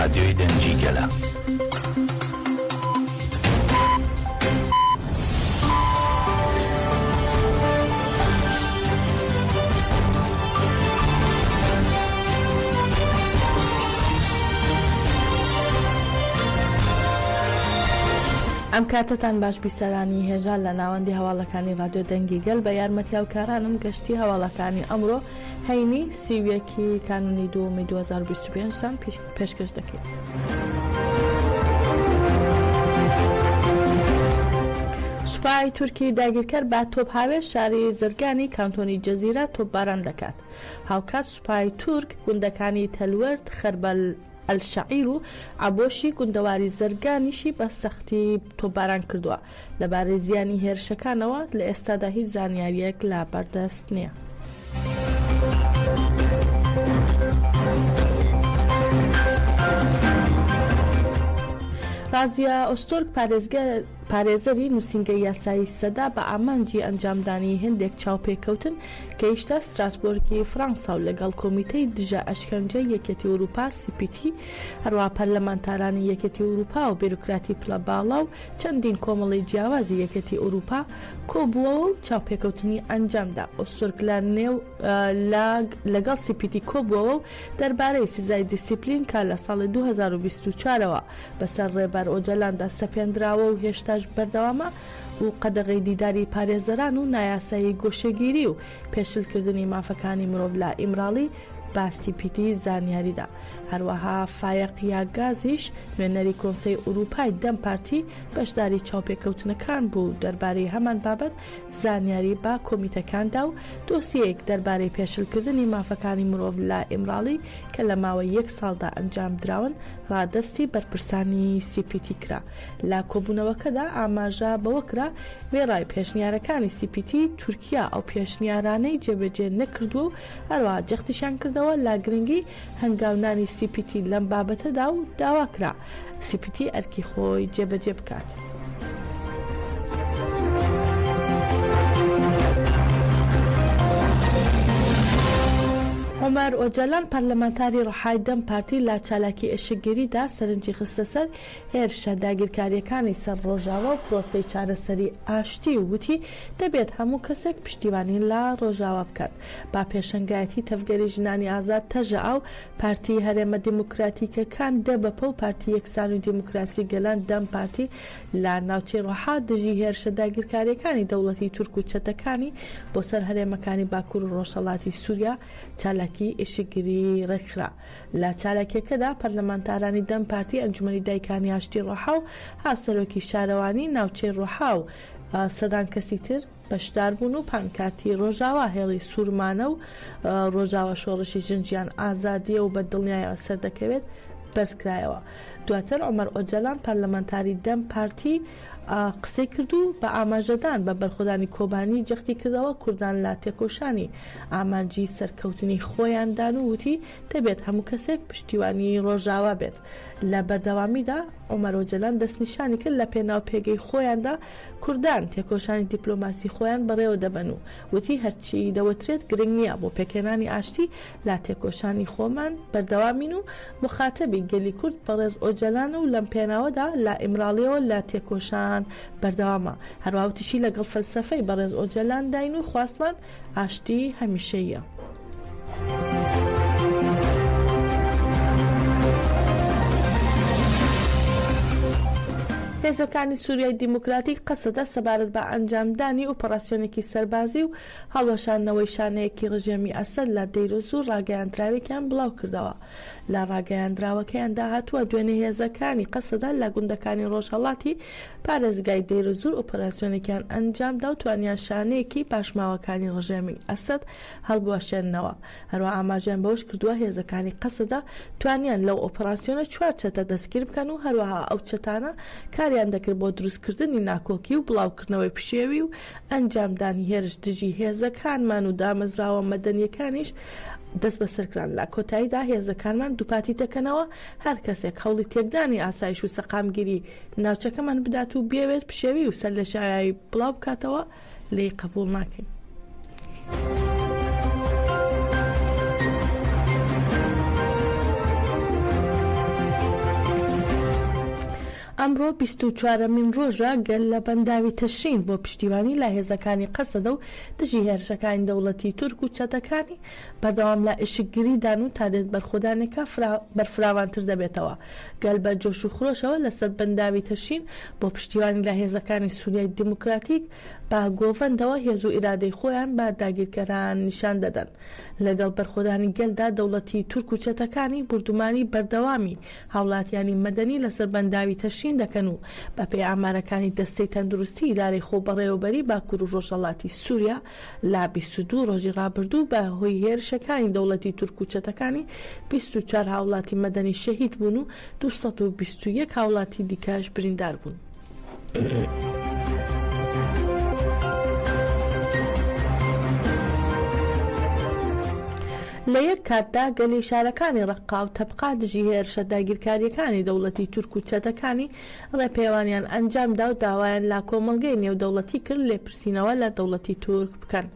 ڕادیۆی دەنگی گەلە. ئەم کاتەتان باش بیسەرانی هێژا لە ناوەندی هەواڵەکانی ڕادیۆ دەنگی گەل بە یارمەتی هاوکارانم گەشتی هەواڵەکانی ئەمڕۆ هەینی 31 ی کانونی دووەمی 2025 تان پێشکەش دەکەین. سوپای تورکی داگیرکەر بە تۆپهاوێژ شاری زرگانی کانتۆنی جەزیرە تۆپباران دەکات. هاوکات سوپای تورک گوندەکانی تەلوەرد، خەربەل ئەلشەعیر و عەبۆشی گوندەواری زەرگانیشی بە سەختی تۆپباران کردووە. لەبارەی زیانی هێرشەکانەوە لە ئێستادا هیچ زانیارییەک لە بەردەست نییە. ڕازیە ئۆزتورک پارێزەری نووسینگەی یاسایی سەدا بە ئامانجی ئەنجامدانی هێندێک چاوپێکەوتن گەیشتە ستراسبۆرگی فڕانسا و لەگەڵ کۆمیتەی دژە ئەشکەنجەی یەکێتی ئورووپا، CPT، هەروەها پەرلەمانتارانی یەکێتی ئورووپا و بیرۆکراتی پلە باڵا و چەندین کۆمەڵەی جیاوازی یەکێتی ئورووپا کۆبووەوە و چاوپێکەوتنی ئەنجامدا. ئۆزتورک لە نێو لە لەگەڵ CPT کۆبووەوە و دەربارەی سزای دیسیپلین کە لە ساڵی 2024 ەوە بەسەر ڕێبەر ئۆجەلاندا سەپێندراوە و هێشتاش بەردەوامە و قەدەغەی دیداری پارێزەران و نایاسایی گۆشەگیری و پێشلکردنی مافەکانی مرۆڤ لە ئیمراڵی بە سی پی تی زانیاری دا. هەروەها فایەق یاگازیش نوێنەری کۆنسەی ئورووپای دەم پارتی بەشداری چاوپێکەوتنەکان بوو دەربارەی هەمان بابەت زانیاری بە کۆمیتەکان دا و دۆسیەیەک دەربارەی پێشلکردنی مافەکانی مرۆڤ لە ئیمراڵی کە لە ماوەی یەک ساڵدا ئەنجام دراون ڕادەستی بەرپرسانی سی پی تی کرا. لە کۆبوونەوەکەدا ئاماژە بەوە کرا، وێڕای پێشنیارەکانی سی پی تی، تورکیا ئەو پێشنیارانەی جێبەجێ نەکردووە و هەروەها جەختیشیان کردەوە لە گرنگی هەنگاونانی سی پی تی لەم بابەتەدا و داوا کرا سی پی تی ئەرکی خۆی جێبەجێ بکات. عومەر ئۆجالان پەرلەمانتاری ڕحای دەم پارتی لە چالاکی ئێشکگریدا سەرنجی خستە سەر هێرشە داگیرکارییەکانی سەر ڕۆژاوا و پرۆسەی چارەسەری ئاشتی و وتی، دەبێت هەموو کەسێک پشتیوانی لە ڕۆژاوا بکات. با پێشەنگایەتی تەڤگەری ژنانی ئازاد، تەژەئا، و پارتی هەرێمە دیموکراتیکەکان، دەبەپە، و پارتی یەکسانی و دیموکراسی گەلان، دەم پارتی، لە ناوچەی ڕحا دژی هێرشە داگیرکارییەکانی دەوڵەتی تورک و چەتەکانی بۆ سەر هەرێمەکانی باکوور و ڕۆژهەڵاتی سوریا چالاکی ئیشکگری ڕێکخرا. لە چالاکییەکەدا پەرلەمانتارانی دەم پارتی، ئەنجومەنی دایکانی ئاشتی ڕۆحا و هاوسەرۆکی شارەوانی ناوچەی ڕۆحا و سەدان کەسی تر بەشداربوون و پانکارتی ڕۆژاوا هێڵی سوورمانە و ڕۆژاوا شۆڕشی ژن ژیان ئازادییە و بە دڵنیایەوە سەردەکەوێت بەرزکرایەوە. دواتر عومەر ئۆجەلان پەرلەمانتاری دەم پارتی قسەی کرد و بە ئاماژەدان بە بەرخۆدانی کۆبانی جەختی کردەوە کوردان لە تێکۆشانی ئامانجی سەرکەوتنی خۆیاندان و وتی، دەبێت هەموو کەسێک پشتیوانی ڕۆژاوا بێت. لە بەردەوامیدا عومەر ئۆجەلان دەستنیشانی کرد لە پێناو پێگەی خۆیاندا کوردان تێکۆشانی دیپلۆماسی خۆیان بەڕێوە دەبەن و وتی، هەرچی دەوترێت گرنگ نییە، بۆ پێکهێنانی ئاشتی لە تێکۆشانی خۆمان بەردەوامین و موخاتەبی گەلی کورد بەڕێز ئۆجەلانە و لەم پێناوەدا لە ئیمراڵیەوە لە تێکۆشان بەردەوامە. هەروەها وتیشی لەگەڵ فەلسەفەی بەڕێز ئۆجەلان داین و خواستمان ئاشتی هەمیشەییە. هێزەکانی سوریای دیموکراتیک قەسەدە سەبارەت بە ئەنجامدانی ئۆپەراسیۆنێکی سەربازی و هەڵوەشاندنەوەی شانەیەکی ڕژێمی ئەسەد لە دەیرەزوور ڕاگەیاندراوێکیان بڵاوکردەوە. لە ڕاگەیاندراوەکەیاندا هاتووە، دوێنێ هێزەکانی قەسەدە لە گوندەکانی ڕۆژهەڵاتی پارێزگای دەیرەزوور ئۆپەراسیۆنێکیان ئەنجامدا و توانیان شانەیەکی پاشماوەکانی ڕژێمی ئەسەد هەڵبوەشێننەوە. هەروەها ئاماژەیان بەوەشکردووە، هێزەکانی قەسەدە توانیان لەو ئۆپەراسیۆنە چوار چەتە دەستگیر بکەن و هەروەها ئەو چەتانە کاریان دەکرد بۆ دروستکردنی ناکۆکی و بڵاوکردنەوەی پشێوی و ئەنجامدانی هێرش دژی هێزەکانمان و دامەزراوە مەدەنییەکانیش دەستبەسەرکران. لە کۆتاییدا هێزەکانمان دووپاتی دەکەنەوە هەر کەسێک هەوڵی تێکدانی ئاسایش و سەقامگیری ناوچەکەمان بدات و بیەوێت پشێوی و سەرلێشێواوی بڵاو بکاتەوە لێی قبوڵ ناکەین. ئەمڕۆ 24مین ڕۆژە گەل لە بەنداوی تشرین بۆ پشتیوانی لە هێزەکانی قەسەدە و دژی هێرشەکانی دەوڵەتی تورک و چەتەکانی بەردەوام لە ئیشکگریدان و تا دێت بەرخۆدانێکە بەرفراوانتر دەبێتەوە. گەل بە جۆش و خرۆشەوە لەسەر بەنداوی تشرین بۆ پشتیوانی لە هێزەکانی سوریای دیموکراتیک بە گۆڤەندەوە هێز و ئیرادەی خۆیان بە داگیرکەران نیشان دەدەن. لەگەڵ بەرخۆدانی گەلدا دەوڵەتی تورک و چەتەکانی بوردومانی بەردەوامی هاوڵاتیانی مەدەنی لەسەر بەنداوی تەشرین دەکەن و بەپێی ئامارەکانی دەستەی تەندروستی ئیدارەی خۆبەڕێوەبەری باکور و ڕۆژهەڵاتی سوریا لە 22 ڕۆژی ڕابردوو بە هۆی هێرشەکانی دەوڵەتی تورک و چەتەکانی 24 هاوڵاتی مەدەنی شەهید بوون و 221 هاوڵاتی دیکەش بریندار بوون. لە یەک کاتدا گەلی شارەکانی ڕەققا و تەبقا دژی هێرشە داگیرکارییەکانی دەوڵەتی تورک و چەتەکانی ڕێپێوانیان ئەنجامدا و داوایان لە کۆمەڵگەی نێودەوڵەتی کرد لێپرسینەوە لە دەوڵەتی تورک بکەن.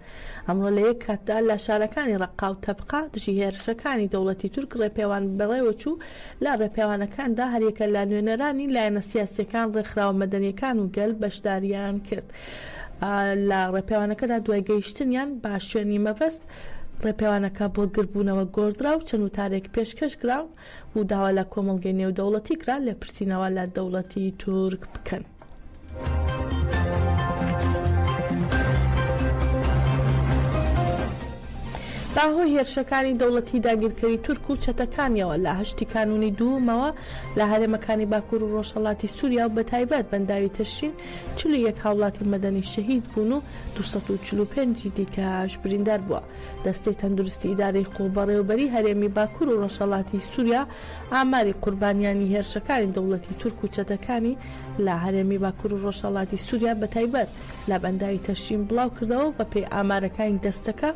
ئەمڕۆ لە یەک کاتدا لە شارەکانی ڕەققا و تەبقا دژی هێرشەکانی دەوڵەتی تورک ڕێپێوان بەڕێوەچوو، لە ڕێپێوانەکاندا هەریەکە لە نوێنەرانی لایەنە سیاسییەکان، ڕێکخراوە مەدەنییەکان و گەل بەشداریان کرد. لە ڕێپێوانەکەدا دوای گەیشتنیان بە شوێنی مەبەست، ڕێپێوانەکە بۆ گردبوونەوە گۆڕدرا و چەند وتارێک پێشکەش کراون و داوا لە کۆمەڵگەی نێودەوڵەتی کرا لێپرسینەوە لە دەوڵەتی تورک بکەن. بەهۆی هێرشەکانی دەوڵەتی داگیرکەری تورک و چەتەکانیەوە لە هەشتی کانوونی دووەمەوە لە هەرێمەکانی باکوور و ڕۆژهەڵاتی سووریا و بەتایبەت بەنداوی تشرین 41 هاوڵاتی مەدەنی شەهید بوون و 245 دیکەش بریندار بووە. دەستەی تەندروستی ئیدارەی خۆبەڕێوەبەری هەرێمی باکوور و ڕۆژهەڵاتی سووریا ئاماری قوربانیانی هێرشەکانی دەوڵەتی تورک و چەتەکانی لە هەرێمی باکوور و ڕۆژهەڵاتی سووریا بەتایبەت لە بەنداوی تەشرین بڵاوکردەوە و بەپێی ئامارەکانی دەستەکە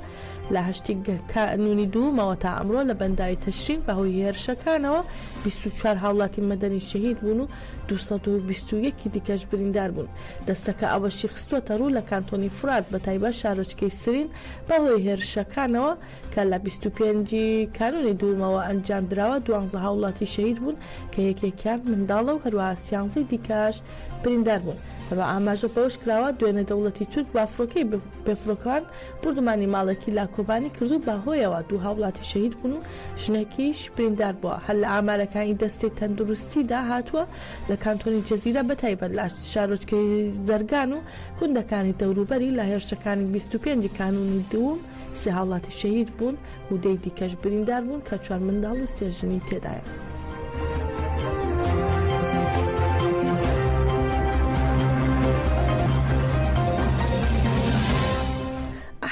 لە هەشتی کانوونی دووەمەوە تا ئەمڕۆ لە بەنداوی تەشرین بەهۆی هێرشەکانەوە 24 هاوڵاتی مەدەنی شەهید بوون و 221 دیکەش بریندار بوون. دەستەکە ئەوەشی خستووەتەڕوو لە کانتۆنی فورات بەتایبەت شارۆچکەی سرین بەهۆی هێرشەکانەوە کە لە 25 ی کانوونی دووەمەوە ئەنجامدراوە دوانزە هاوڵاتی شەهید بوون کە یەکێکیان منداڵە و هەروەها سیانزەی دیکەش بریندار بوون. هەروەها ئاماژە بەوەشکراوە، دوێنێ دەوڵەتی تورک بە فڕۆکەی بێفڕۆکەوان بوردومانی ماڵێکی لە کۆبانی کرد و بەهۆیەوە دوو هاوڵاتی شەهید بوون و ژنێکیش بریندار بووە. هەر لە ئامارەکانی دەستەی تەندروستیدا هاتووە، لە کانتۆنی جزیرە بەتایبەت لە شارۆچکەی زەرگان و گوندەکانی دەوروبەری لە هێرشەکانی 25 ی کانوونی دووم سێ هاوڵاتی شەهید بوون و دەی دیکەش بریندار بوون کە چوار منداڵ و سێ ژنی تێدایە.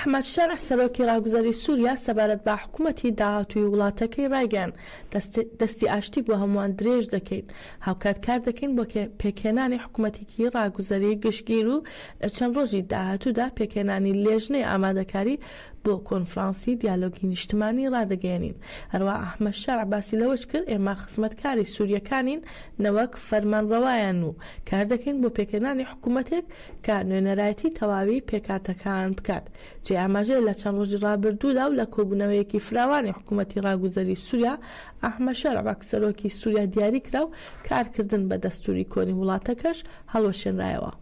ئەحمەد شەرع سەرۆکی ڕاگوزەری سووریا سەبارەت بە حکوومەتی داهاتووی وڵاتەکەی ڕایگەیاند، دەستی ئاشتی بۆ هەمووان درێژ دەکەین، هاوکات کار دەکەین بۆ پێکهێنانی حکومەتێکی ڕاگوزەری گشتگیر و لە چەند ڕۆژی داهاتوودا پێکهێنانی لێژنەی ئامادەکاری بۆ کۆنفرانسی دیالۆگی نیشتمانی ڕادەگەیەنین. هەروەها ئەحمەد شەرع باسی لەوەش کرد، ئێمە خزمەتکاری سوورییەکانین نەوەک فەرمانڕەوایان و کار دەکەین بۆ پێکهێنانی حکومەتێک کە نوێنەرایەتی تەواوی پێکهاتەکان بکات. جێی ئاماژەیە لە چەند ڕۆژی ڕابردوودا و لە کۆبوونەوەیەکی فراوانی حکوومەتی ڕاگوزەری سووریا، ئەحمەد شەرع وەک سەرۆکی سووریا دیاری کرا و کارکردن بە دەستووری کۆنی وڵاتەکەش هەڵوەشێنرایەوە.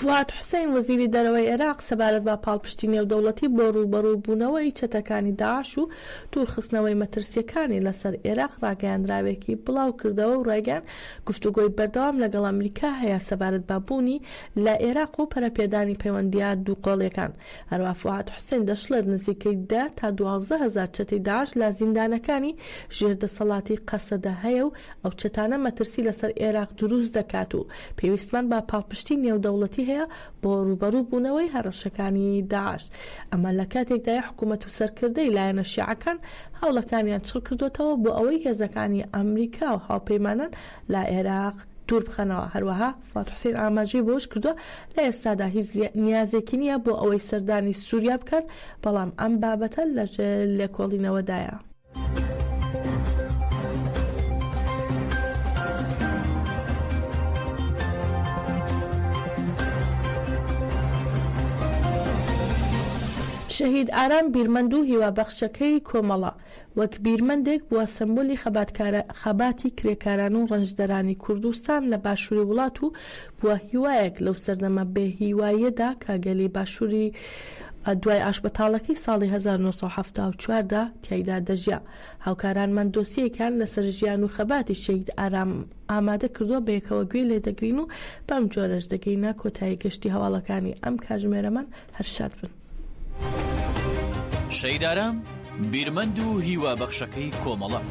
فواد حوسەین وەزیری دەرەوەی عێراق سەبارەت بە پاڵپشتی نێودەوڵەتی بۆ ڕووبەڕووبوونەوەی چەتەکانی داعش و دوورخستنەوەی مەترسییەکانی لەسەر عێراق ڕاگەیاندراوێکی بڵاوکردەوە و ڕایگەیاند، گفتوگۆی بەردەوام لەگەڵ ئەمریکا هەیە سەبارەت بە بوونی لە عێراق و پەرەپێدانی پەیوەندییە دووقۆڵییەکان. هەروەها فوئاد حوسێن دەشڵێت، نزیکەی دە تا 12 هەزار چەتەی داعش لە زیندانەکانی ژێر دەسەڵاتی قەسەدە هەیە و ئەو چەتانە مەترسی لەسەر عێراق دروست دەکات و پێویستمان بە پاڵپشتی نێودەوڵەتی هەیە بۆ ڕووبەڕوو بوونەوەی هەڕەشەکانی داعش. ئەمە لە کاتێکدایە حکوومەت و سەرکردەی لایەنە شیعەکان هەوڵەکانیان چڕکردۆتەوە بۆ ئەوەی هێزەکانی ئەمریکا و هاوپەیمانان لە عێراق دوور بخەنەوە. هەروەها فواد حوسێن ئاماژەی بەوەش کردووە، لە ئێستادا هیچ نیازێکی نییە بۆ ئەوەی سەردانی سووریا بکات، بەڵام ئەم بابەتە لەژێر لێکۆڵینەوەدایە. شەهید ئارام بیرمەند و هیوابەخشەکەی کۆمەڵە، وەک بیرمەندێک بووە سەمبولی خەباتی کرێکاران و ڕەنجدەرانی کوردستان لە باشووری وڵات و بووە هیوایەک لەو سەردەمە بێ هیواییەدا کە گەلی باشووری دوای ئاشبەتاڵەکەی ساڵی 1974 دا تیایدا دەژیا. هاوکارانمان دۆسیەیەکیان لەسەر ژیان و خەباتی شەهید ئارام ئامادە کردووە، بەیەکەوە گوێی لێدەگرین و بەم جۆرەش دەگەینە کۆتایی گەشتی هەواڵەکانی ئەم کاژمێرەمان. هەر شاد بن. شەهید ئارام، بیرمەند و هیوابەخشەکەی کۆمەڵە.